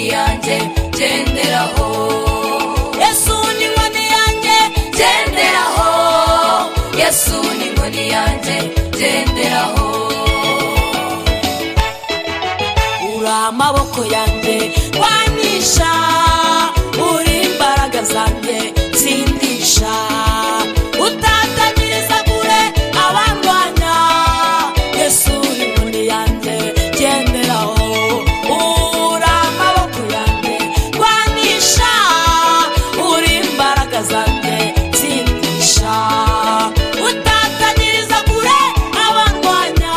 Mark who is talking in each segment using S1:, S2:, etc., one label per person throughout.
S1: inkoni yanjye genderaho. Yesu ni inkoni yanjye genderaho. Yesu ni inkoni yanjye genderaho. Uri amaboko yanjye wanisha, uri imbaraga zanjye tsindisha, utatanyiriza kure abandwanya. Yesu ni inkoni yanjye genderaho. Uri amaboko yanjye wanisha, uri imbaraga zanjye tsindisha, utatanyiriza kure abandwanya.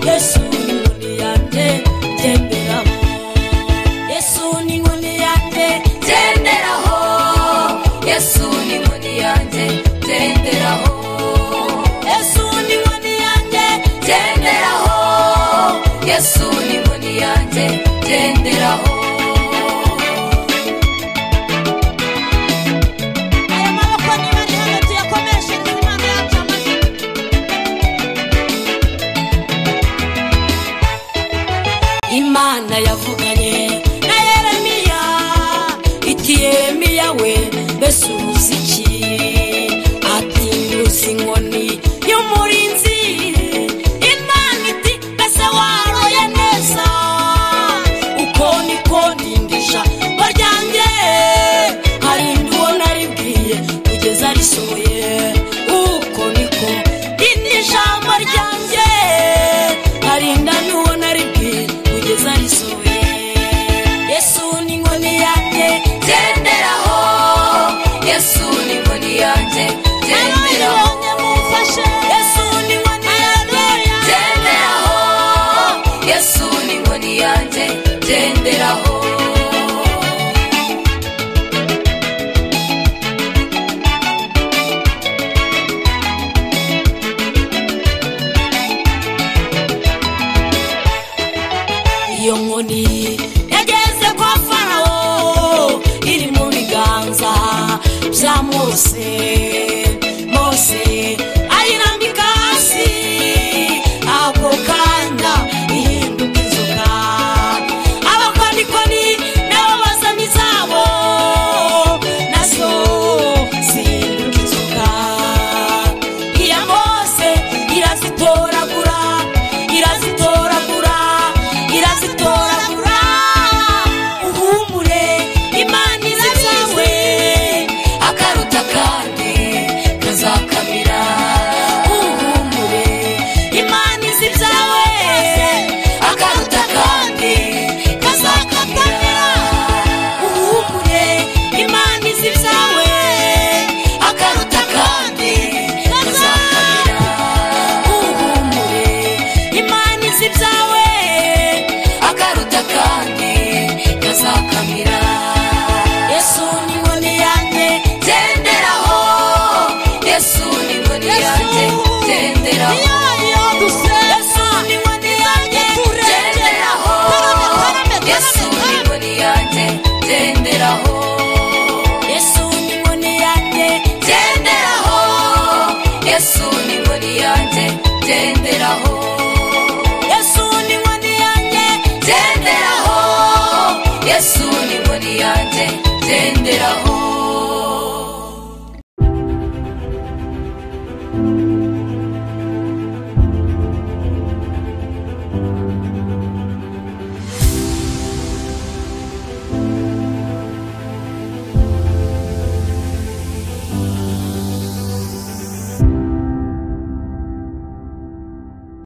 S1: Yesu ni inkoni yanjye genderaho. Yesu ni inkoni yanjye genderaho. Yesu ni inkoni yanjye genderaho. Yesu ni inkoni yanjye genderaho. Yesu ni inkoni yanjye genderaho.
S2: Aya maboko niba ari hano tuyakomeshereze Imana yacu amashyi.
S1: Imana yavuganye na Yeremiya iti Yeremiya we, mbese uzi iki? Ati nduzi inkoni y'umurinzi. Imana iti mbese waroye neza, uko niko ndindisha baryanjye, hari uwo naribwiye kugeza risohoye. Uko niko ndinda ijambo ryanjye, harinda n'uwo naribwiye kugeza risohoye. Yesu ni inkoni yanjye genderaho. Yesu ni inkoni yanjye genderaho.
S2: Ababibonye mumfashe.
S1: Yesu ni inkoni yanjye genderaho. Yesu ni inkoni yanjye genderaho. Iyo nkoni yageze kwa Farawo iri mu biganza bya Mose. Mose ayirambika hasi, ako kanya ihinduka inzoka. Abakonikoni nabo bazana izabo, nazo zihinduka inzoka. Iya Mose irazitoragura, irazitoragura, irazitoragura. Uhumure Imana izi ibyawe, akaruta kandi kazakamira. Uhumure Imana izi ibyawe, akaruta kandi kazakamira. Uhumure Imana izi ibyawe, akaruta kandi kazakamira. Uhumure Imana izi ibyawe, akaruta kandi kazakamira. Yesu ni inkoni yanjye genderaho. Yesu ni inkoni yanjye genderaho.
S2: Iyo iyo dusenga
S1: Yesu ni inkoni yanjye
S2: turengera.
S1: genderaho.
S2: Tarame, tarame,
S1: Yesu
S2: tarame,
S1: ni
S2: tarame.
S1: inkoni yanjye genderaho. Yesu ni inkoni yanjye genderaho. Yesu ni inkoni yanjye genderaho. Yesu ni inkoni yanjye genderaho. Yesu ni inkoni yanjye genderaho.